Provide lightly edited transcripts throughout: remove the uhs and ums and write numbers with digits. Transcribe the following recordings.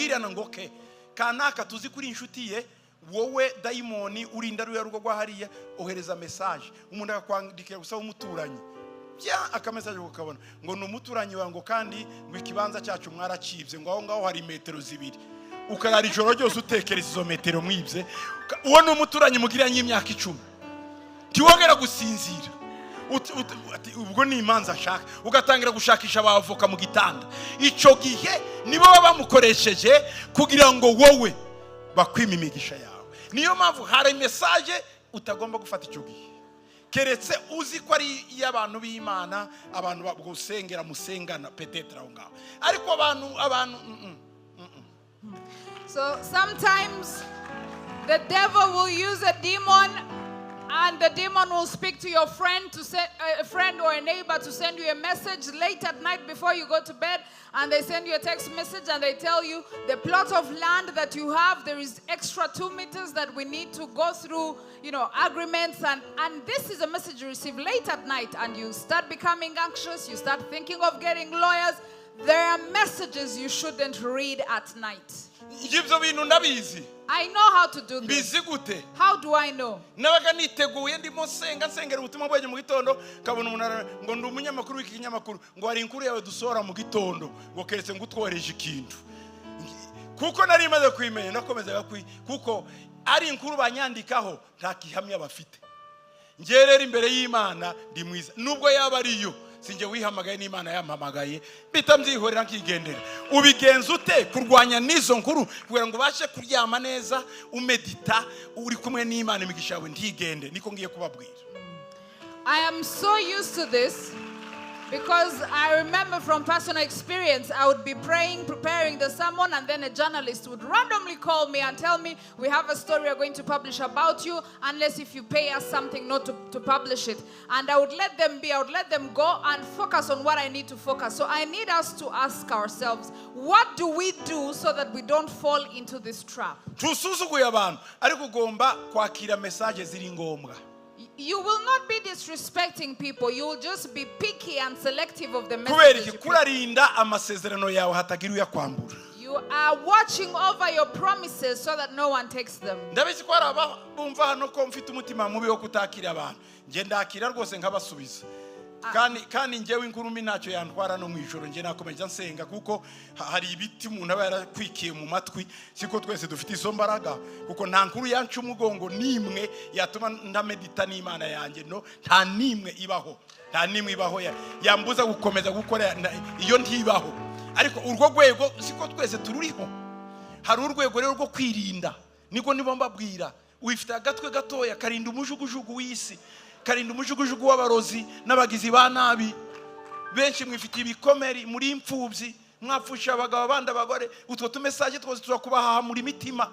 Babwirana ngo ke kanaka tuzi kuri inshuti ye, wowe dayimoni urinda ruriya rugo rwa hariya, ohereza message. Umuntu akakwandikira gusa w'umuturanyi, bya akamessage ukabona ngo ni umuturanyi wawe, ngo kandi ngo ikibanza cyacu mwaracibye, ngo aho ngaho hari metero 2. Ukarara ijoro ryose utekereza izo metero mwibye. Uwo ni umuturanyi mugiranye imyaka 10, ntiwongera gusinzira. Ati, ubwo ni imanza ashaka, ugatangira gushakisha abavoka mu gitanda. Icyo gihe nibo baba bamukoresheje kugira ngo wowe bakwime imigisha yawe. Niyo mpamvu hari message utagomba gufata icyo gihe, keretse uzi ko ari iy'abantu b'Imana, abantu bagusengera, musengana, peut-être aho ngaho. Ariko abantu. So sometimes the devil will use a demon, and the demon will speak to your friend to send a friend or a neighbor to send you a message late at night before you go to bed, and they send you a text message and they tell you the plot of land that you have, there is extra 2 meters that we need to go through agreements, and this is a message you receive late at night, and you start becoming anxious, you start thinking of getting lawyers. There are messages you shouldn't read at night. Ibyo bintu ndabizi. I know how to do this. Mbizi gute? How do I know? Nabaga niteguye, ndimo nsenga, nsengera ubutumwa bwanjye mu gitondo, kabona umuntu ngo ndi umunyamakuru w'iki kinyamakuru, ngo hari inkuru yawe dusohora mu gitondo, ngo keretse ngo utwohereje ikintu. Kuko nari maze kuyimenya, nakomezaga kuyi, kuko ari inkuru banyandikaho nta gihamya bafite. Njye rero imbere y'Imana ndi mwiza, nubwo yaba ariyo sinjye wihamagaye, n'Imana yampamagaye, mpita mbyihorera nkigendera. Ubigenza ute kurwanya n'izo nkuru kugira ngo ubashe kuryama neza, umedita, uri kumwe n'Imana, imigisha yawe ntigende? Niko ngiye kubabwira. I am so used to this because I remember from personal experience, I would be praying, preparing the sermon, and then a journalist would randomly call me and tell me, "We have a story we're going to publish about you, unless if you pay us something not to publish it." And I would let them be, I would let them go and focus on what I need to focus. So I need us to ask ourselves, what do we do so that we don't fall into this trap? Ntusuzuguye abantu, ariko ugomba kwakira message ziri ngombwa. You will not be disrespecting people. You will just be picky and selective of the Kubera messages iki? you pick. Kurarinda amasezerano yawe hatagira uyakwambura. You are watching over your promises so that no one takes them. Ndabizi ko hari abumva hano ko mfite umutima mubi wo kutakira abantu. Njye ndakira rwose nkabasubiza, kandi njyewe inkuru mbi ntacyo yantwara no mu ijoro. Njye nakomeza nsenga, kuko hari ibiti umuntu aba yarakwikiye mu matwi. Siko twese dufite izo mbaraga, kuko nta nkuru yanca umugongo n'imwe yatuma ndamedita n'Imana yanjye. No, nta n'imwe ibaho, nta n'imwe ibaho yambuza gukomeza gukora. Iyo ntibaho. Ariko urwo rwego siko twese tururiho. Hari urwego rero rwo kwirinda, niko nibo mbabwira. Wifite agatwe gatoya karinda umujugujugu w'isi, karinda umujugujugu w'abarozi n'abagizi ba nabi. Benshi mwifitiye ibikomeri, muri imfubyi, mwapfusha abagabo, abandi abagore. Utwo tumessage twose turakubahaha muri mitima.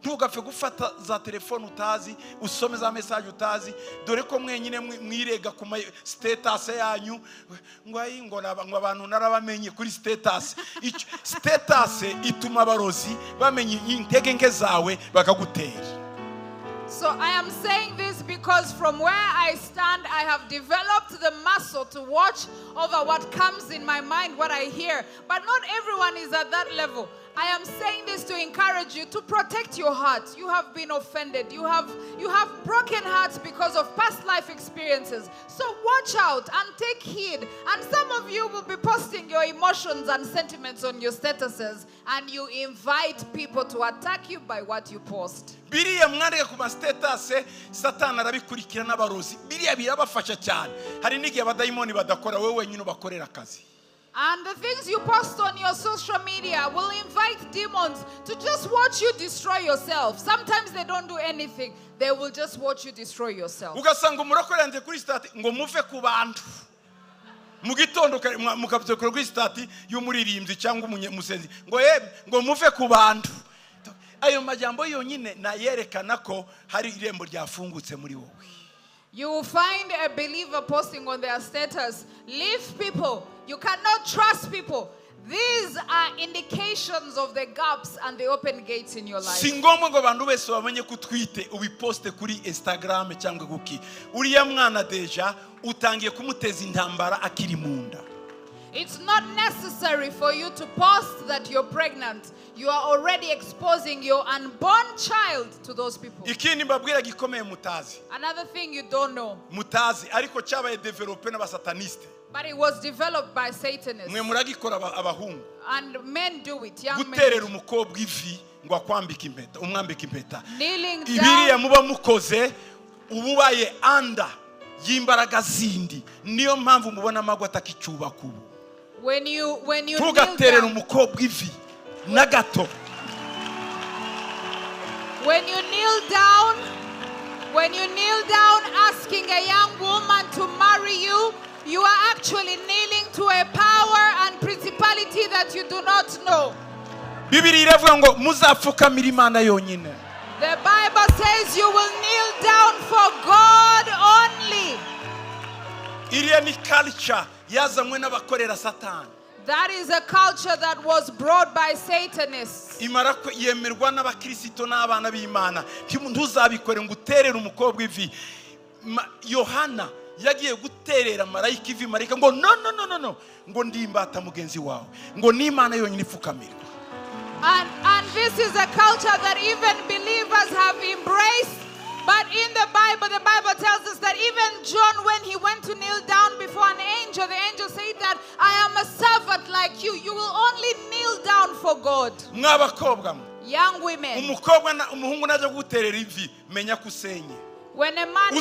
Ntugapfe gufata za telefone utazi, usome za message utazi. Dore ko mwenyine mwirega ku ma status yanyu ngo ayi, ngo ngo abantu narabamenye kuri status. Status ituma abarozi bamenya intege nke zawe, bakagutera. So I am saying this because from where I stand, I have developed the muscle to watch over what comes in my mind, what I hear. But not everyone is at that level. I am saying this to encourage you to protect your heart. You have been offended. You have broken hearts because of past life experiences. So watch out and take heed. And some of you will be posting your emotions and sentiments on your statuses, and you invite people to attack you by what you post. Biriya mwandika ku mastatus, Satani arabikurikira n'abarozi. Biriya birabafasha cyane. Hari n'igihe abadayimoni badakora, wowe wenyine ubakorera akazi. And the things you post on your social media will invite demons to just watch you destroy yourself. Sometimes they don't do anything, they will just watch you destroy yourself. Ugasanga umurokore yanditse kuri status ngo muve ku bantu. Mu gitondo mukabyukura kuri status y'umuririmbyi cyangwa umusenzi ngo yemwe, ngo muve ku bantu. Ayo majambo yonyine nayerekana ko hari irembo ryafungutse muri wowe. You will find a believer posting on their status, "Leave people. You cannot trust people." These are indications of the gaps and the open gates in your life. Si ngombwa ngo abantu bose bamenye ko utwite, ubiposte kuri Instagram cyangwa kuki. Uriya mwana déjà utangiye kumuteza intambara akiri mu nda. It's not necessary for you to post that you're pregnant. You are already exposing your unborn child to those people. Ikindi mbabwira gikomeye mutazi. Another thing you don't know. Mutazi ariko cyabaye develope n'abasataniste. But it was developed by Satanists. Mwe muragikora abahungu. And men do it, young men. Guterera umukobwa ivi ngo akwambike impeta, umwambike impeta. Kneeling down. Ibiriya muba mukoze ububaye anda y'imbaraga zindi. Niyo mpamvu mubona amagwa atakicyubaka ubu. When you tugaterera umukobwa ivi na gato. When you kneel down asking a young woman to marry you, you are actually kneeling to a power and principality that you do not know. Bibiliya iravuga ngo muzapfukamira Imana yonyine. The Bible says you will kneel down for God only. Iriya ni culture yazanywe n'abakorera Satani. That is a culture that was brought by Satanists. Imara yemerwa n'abakristo n'abana b'Imana. Ntuzabikore ngo uterere umukobwa ivi. Yohana yagiye guterera marayika ivi, marayika ngo no no no no no, ngo ndimbata mugenzi wawe, ngo n'Imana yonyine ipfukamirwa. And this is a culture that even believers have embraced. But in the Bible tells us that even John, when he went to kneel down before an angel, the angel said that, I am a servant like you. You will only kneel down for God. Young women. When a man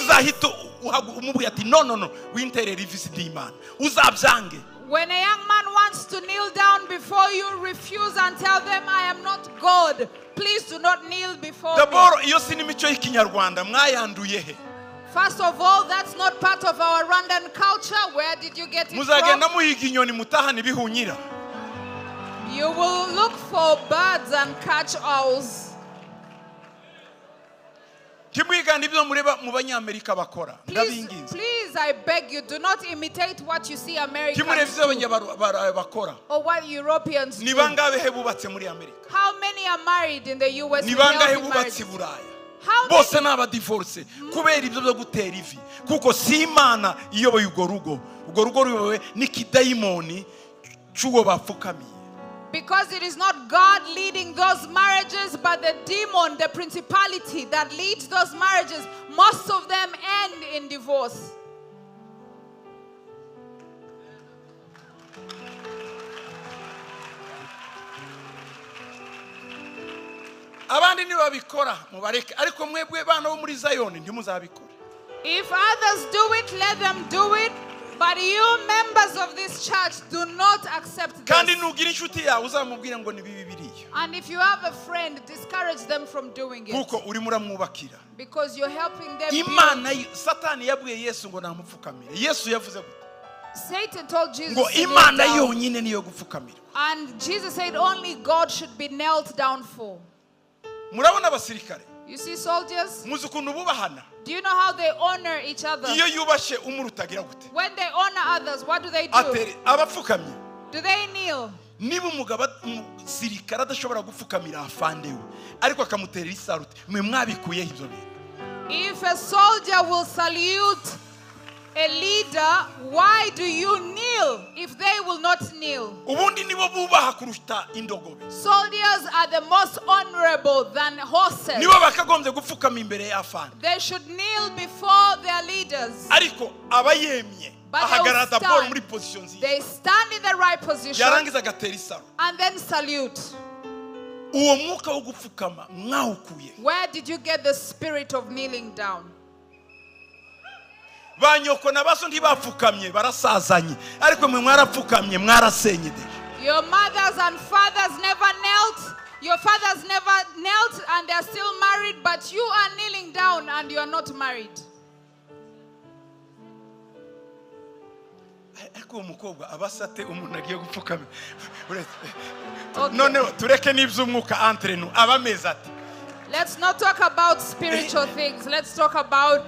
When a young man wants to kneel down before you, refuse and tell them, I am not God. Please do not kneel before me. First of all, that's not part of our Rwandan culture. Where did you get it from? You will look for birds and catch owls. Please, I beg you, do not imitate what you see Americans do or what Europeans do. How many are married in the US? How many? Because it is not God leading those marriages, but the demon, the principality that leads those marriages. Most of them end in divorce. If others do it, let them do it. But you members of this church do not accept this. And if you have a friend, discourage them from doing it. Because you're helping them build. Satan told Jesus to kneel down. And Jesus said only God should be knelt down for. You see soldiers? Do you know how they honor each other? When they honor others, what do they do? Do they kneel? If a soldier will salute a leader, why do you kneel if they will not kneel? Soldiers are the most honorable than horses. They should kneel before their leaders. But they will stand. They stand in the right position and then salute. Where did you get the spirit of kneeling down? Your mothers and fathers never knelt. Your fathers never knelt and they're still married, but you are kneeling down and you're not married. Okay. Let's not talk about spiritual things. Let's talk about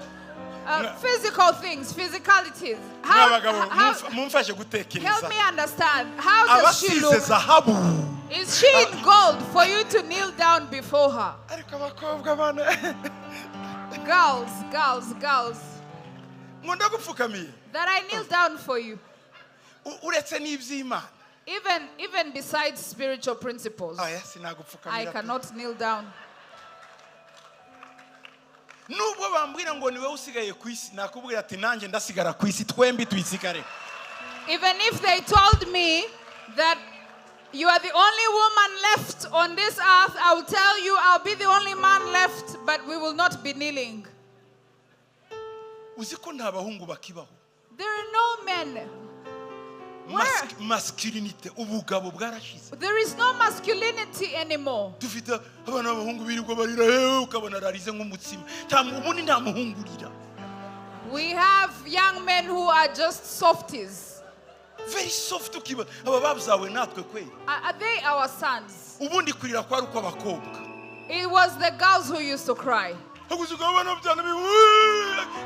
physical things, physicalities. How, help me understand. How does she look? Is she in gold for you to kneel down before her? Girls, girls, girls. That I kneel down for you. Uretse n'iby'Imana. Even besides spiritual principles, Oya, sinagupfukamira I pe. cannot kneel down. Nubwo bambwira ngo niwe usigaye ku isi, nakubwira ati nanjye ndasigara ku isi, twembi tuyisigare. Even if they told me that you are the only woman left on this earth, I will tell you I'll be the only man left, but we will not be kneeling. Uzi ko nta bahungu bakibaho. There are no men. Where? Masculinity, ubugabo bwarashize. There is no masculinity anymore. Dufite abana b'abahungu birirwa barira, ukabona ararize nk'umutsima. Nta ubundi nta muhungu urira. We have young men who are just softies. Very soft, ukiba aba babyawe natwe kweli. Are they our sons? Ubundi kurira kwari ukw'abakobwa. It was the girls who used to cry. Haguze ukabona byana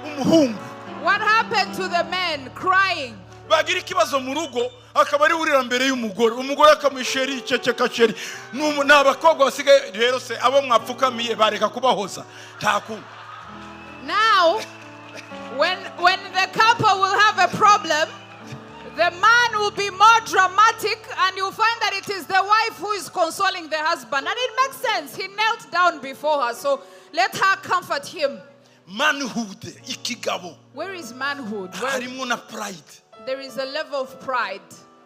umuhungu. What happened to the men crying? Bagira ikibazo mu rugo akaba ari urira mbere y'umugore, umugore akamusheri ceceka sheri. Ni abakobwa basigaye rero se abo mwapfukamiye bareka kubahoza. Nta ku. Now, when the couple will have a problem, the man will be more dramatic, and you'll find that it is the wife who is consoling the husband. And it makes sense. He knelt down before her, so let her comfort him. Manhood, ikigabo. Where is manhood? Where Harimo na pride. There is a level of pride.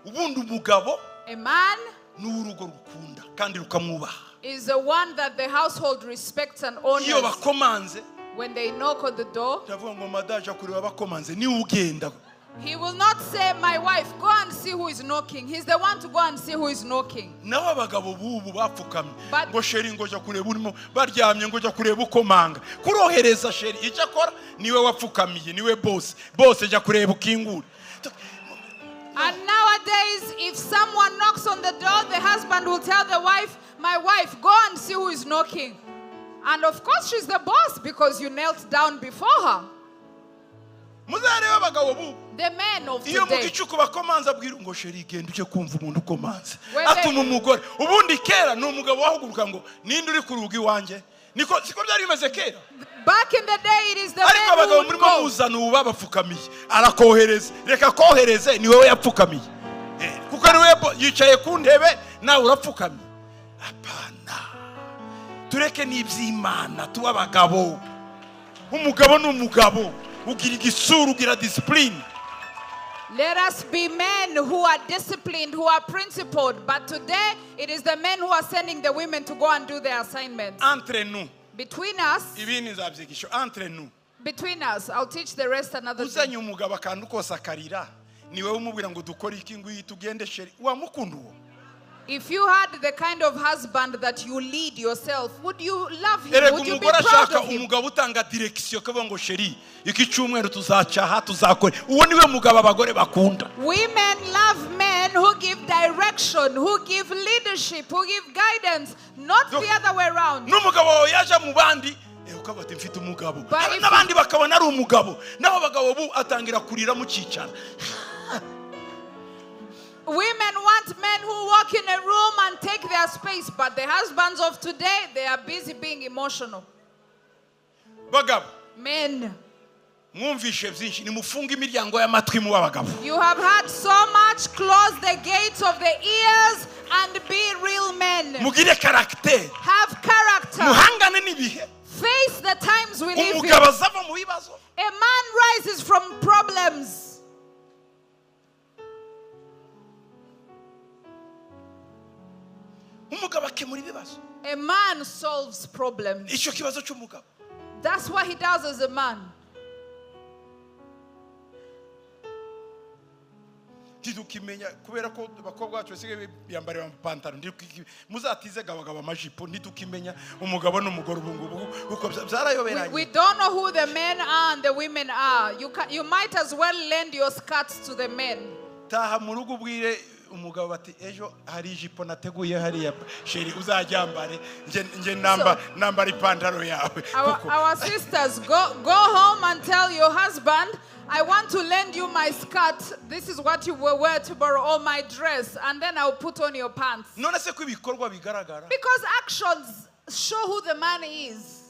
Ubundi umugabo A man ni urugo rukunda kandi rukamwubaha. is the one that the household respects and honors. Iyo bakomanze, When they knock on the door, ndavuga ngo madaje kureba bakomanze, ni ugenda. He will not say, my wife, go and see who is knocking. He's the one to go and see who is knocking. Naho abagabo bubu bapfukamye. But Ngo sheri ngo jya kureba urimo baryamye, ngo jya kureba ukomanga. Kurohereza sheri icyo akora niwe wapfukamiye, niwe boss. Boss jya kureba ukingure. And nowadays, if someone knocks on the door, the husband will tell the wife, my wife, go and see who is knocking. And of course, she's the boss because you knelt down before her. Muzarebe abagabo bubu. The men of Iyo mu today. gicuku bakomanza abwira ngo sheri genda ujye kumva umuntu ukomanze. When they Atuma umugore. Ubundi kera ni umugabo wahaguruka ngo ninde uri ku rugi iwanjye? Niko siko byari bimeze kera. Back in the day, it is the Ariko men who abagabo would murimo go. muzana ubu babapfukamiye. Arakohereza. Reka kohereze ni wowe yapfukamiye. Kuko ni wowe yicaye ku ntebe nawe urapfukamye. Apana. Tureke n'iby'Imana tuba abagabo. Umugabo ni umugabo. Ugira igisura, ugira discipline. Let us be men who are disciplined, who are principled. But today, it is the men who are sending the women to go and do their assignments. Entre nous. Between us. Ibindi nzabyigisha. Entre nous. Between us. I'll teach the rest another day. Uzanye umugabo akantu kose akarira, ni wowe umubwira ngo dukore iki ngwiki tugende sheri. Wamukunda uwo? If you had the kind of husband that you lead yourself, would you love him? Erega Would you be umugore proud ashaka of him? umugabo utanga direction akavuga ngo sheri, iki cyumweru tuzacaha tuzakore. Uwo niwe mugabo abagore bakunda. Women love men who give direction, who give leadership, who give guidance, not the other way around. N'umugabo wawe yaje mu bandi, ukavuga ati mfite umugabo. But if N'abandi bakabona ari umugabo. Naho abagabo bu atangira kurira mukicara. Women want men who walk in a room and take their space, but the husbands of today, they are busy being emotional. Bagabo. Men. Mwumvishe byinshi, nimufunge imiryango y'amatwi mu bagabo. You have had so much, close the gates of the ears and be real men. Mugire caractère. Have character. Muhangane n'ibihe. Face the times we live in. Umugabo azava mu bibazo. A man rises from problems. Umugabo akemura ibibazo. A man solves problems. Icyo kibazo cy'umugabo. That's what he does as a man. Ntidukimenya kubera ko abakobwa bacu basigaye biyambarira amapantaro, muzatize abagabo amajipo, ntidukimenya umugabo n'umugore ubu ngubu kuko byarayoberanye. We don't know who the men are and the women are. You might as well lend your skirts to the men. Taha mu rugo ubwire umugabo bati ejo hari ijipo nateguye hariya sheri uzajyambare nge nambara ipantaro yawe. Our sisters, go home and tell your husband, I want to lend you my skirt. This is what you will wear tomorrow, or my dress, and then I'll put on your pants. None se ko ibikorwa bigaragara? Because actions show who the man is.